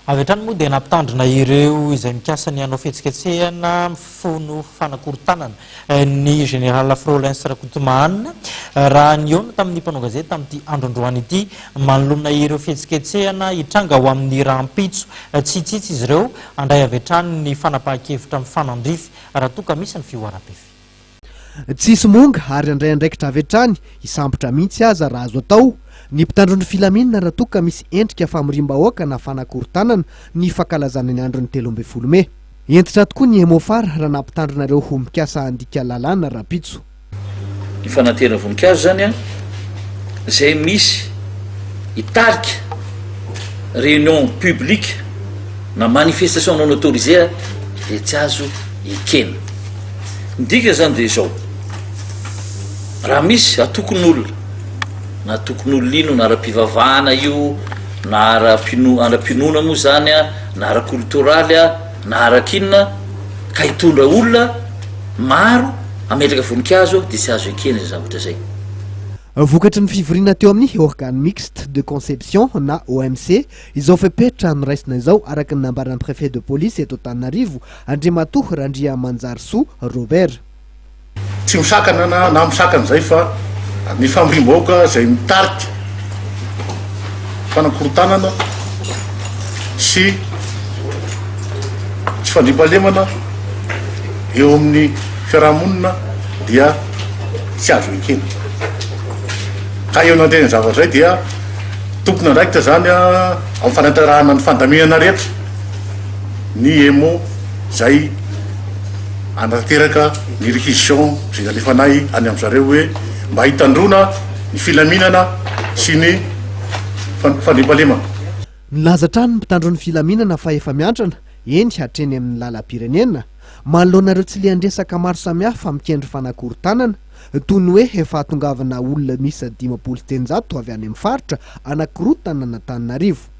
Avy hatrany moa dia nampitandrina ireo izay mikasa ny hanao fihetsiketsehana mifono fanakorontanana ny Général Frolens Rakotomahanina raha nihaona tamin'ny mpanao gazety tamin'ity andro androany ity manoloana ireo fihetsiketsehana hitranga ho amin'ny rahampitso. Tsy hitsitsy izy ireo handray avy hatrany ny fanapahan-kevitra mifanandrify raha toa ka misy ny fihoaram-pefy. Tsy hisy monga ary handray andraikitra avy hatrany, hisambotra mihitsy aza raha azo atao, ny mpitandro ny filaminana raha toa ka misy endrika famoriam-bahoaka na fanakorontanana ny fankalazana ny andron'ny 13 mey. Hentitra tokoa ny Emmo-Far raha nampitandrina ireo ho mikasa handika lalàna rahampitso. Ny fanaterana voninkazo izany an, izay misy hitarika réunion publique na manifestation non autorisée dia tsy azo ekena. Ny dikany izany dia izao, raha misy atokon'olona, na atokon'olona inona, ara-pivavahana io, na ara-pino- ara-pinoana moa izany an, na ara-koltoraly an, na arak'inona, ka hitondra olona maro hametraka voninkazo dia tsy azo ekena izay zavatra izay. Vokatry ny fivoriana teo amin'ny Organe Mixte de Conception na OMC izao fepetra noraisina izao araka ny nambaran'ny Préfet de Police eto Antananarivo, Andriamatoa Randriamanjarisoa Robert. Tsy misakana na na misakana izay fa ny famoriam-bahoaka izay mitarika fanakorontanana sy tsy fandriampahalemana eo amin'ny fiarahamonina dia tsy azo ekena. Ka eo anatrehan'izay zavatra izay dia tompon'andraikitra izany amin'ny fanatanterahana ny fandaminana rehetra ny EMO izay hanatanteraka ny réquisition izay nalefanay any amin-dry zareo hoe mba hitandroana ny filaminana sy ny fandriampahalemana. Nilaza hatrany ny mpitandro ny filaminana fa efa miantrana, eny hatreny amin'ny lalam-pirenena, manoloana ireo tsilian-dresaka maro samihafa mikendry fanakorontanana, toy ny hoe fahatongavana olona miisa 350 avy any amin'ny faritra hanakorontana an'Antananarivo.